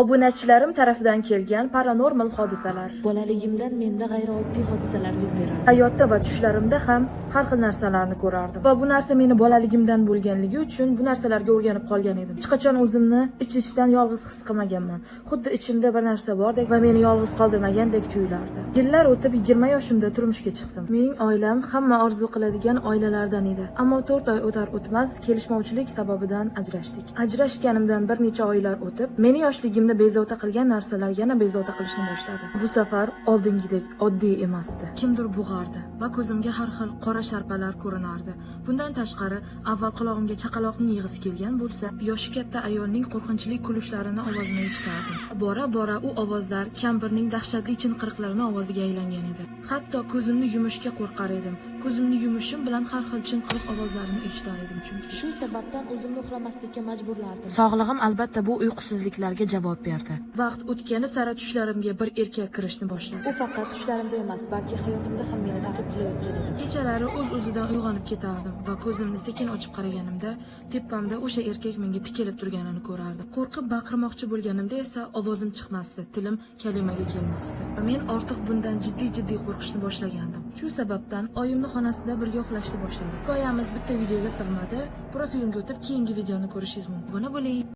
Obunachilarim tarafidan kelgan paranormal hodisalar. Bolaligimdan menda g'ayrioddiy hodisalar yuz berardi. Hayotda va tushlarimda ham har xil narsalarni ko'rardim. Va bu narsa meni bolaligimdan bo'lganligi uchun bu narsalarga o'rganib qolgan edim. Hech qachon o'zimni ich-ichdan yolg'iz his qilmaganman. Xuddi ichimda bir narsa bordek va meni yolg'iz qoldirmagandek tuyulardi. Yillar o'tib 20 yoshimda turmushga chiqdim. Mening oilam hamma orzu qiladigan oilalardan edi. Ammo 4 oy o'tar o'tmas kelishmovchilik sababidan ajrashdik. Ajrashganimdan bir necha oylar o'tib, meni yoshligimda bezovta qilgan narsalar yana bezovta qilishni boshladi. Bu safar oldingidek oddiy emasdi. Kimdir bo'g'ardi va ko'zimga har xil qora sharpalar ko'rinardi. Bundan tashqari, avval qulog'imga chaqaloqning yig'isi kelgan bo'lsa, yoshi katta ayolning qo'rqinchli kulishlarini ovozini eshitardim. Bora bora u ovozlar kampirning dahshatli chinqiriqlarini ovoziga aylangan edi. Hatto ko'zimni yumishga qo'rqar edim. Ko'zimni yumishim bilan har xil chinqiriq ovozlarini eshitar edim chunki. Shu sababdan o'zimni uxlamaslikka majburlardim. Sog'lig'im albatta bu uyqusizliklarga javob berdi. Vaqt o'tgani sari tushlarimga bir erkak kirishni boshladi. U faqat tushlarimda emas, balki hayotimda ham meni ta'qib qilayotgan edi. Kechalari o'z-o'zidan uyg'onib ketardim va ko'zimni sekin ochib qaraganimda tepamda o'sha erkak menga tikilib turganini ko'rardim. Qo'rqib baqirmoqchi bo'lganimda esa ovozim chiqmasdi, tilim kalimaga kelmasdi. Va men ortiq bundan jiddiy-jiddiy qo'rqishni boshlagandim. Shu sababdan oyimni xonasida birga uxlashni boshladim. Hikoyamiz bitta videoga sig'madi. Profilimga o'tib keyingi videoni ko'rishingiz mumkin. Obuna bo'ling.